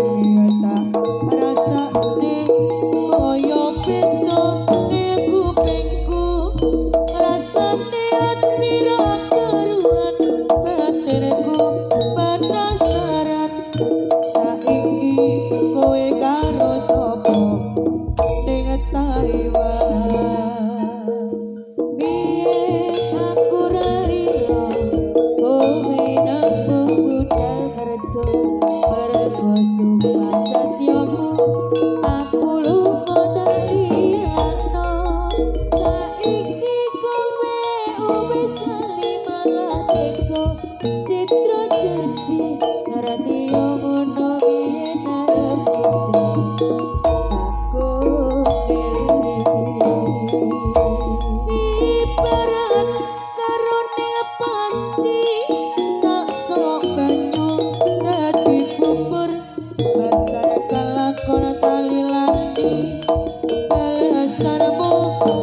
Tak rasane kaya beda ning kupingku, rasane ati ra karuan, batinku penasaran. Saiki kowe karo sapa ning Taiwan? Biyen aku ra lilo, kowe nembung budal kerja, mergo sumpah setyamu aku lunga tak ilangno. Saiki kowe wis lali malah tega citra janji, ngerti yo ngono biyen arep aku eling. Ibarat karone panci, tak sok banyu dadi bubur, basar kalakon tali lati, balasanmu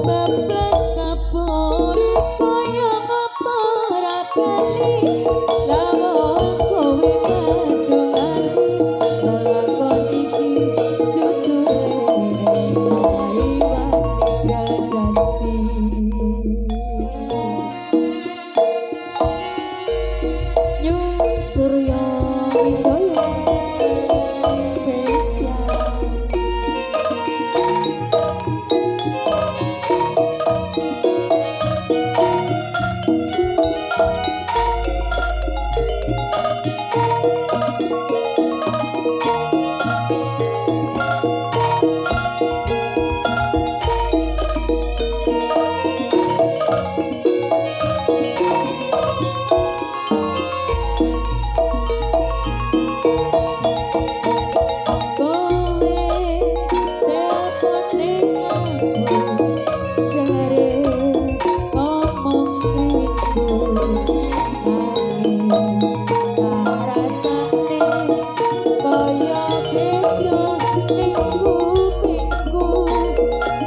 bablas kapur. Kaya ngapa ora bali lawong kowe kadung lali, lelakon iki judule Taiwan ninggal janji. New Surya Wijaya Fesia. Kowe telepon ning aku, jare ngomong rindu, nanging tak rasane kaya beda ning kupingku,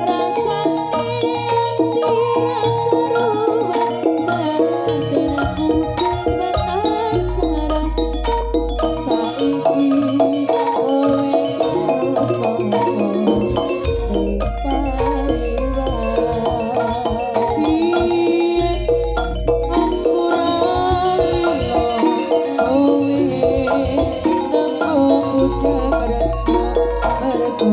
rasane ati ra karuan, batinku penasaran. Saiki kowe karo sapa ning Taiwan? Biyen aku ra lilo, kowe nembung budal kerja, mergo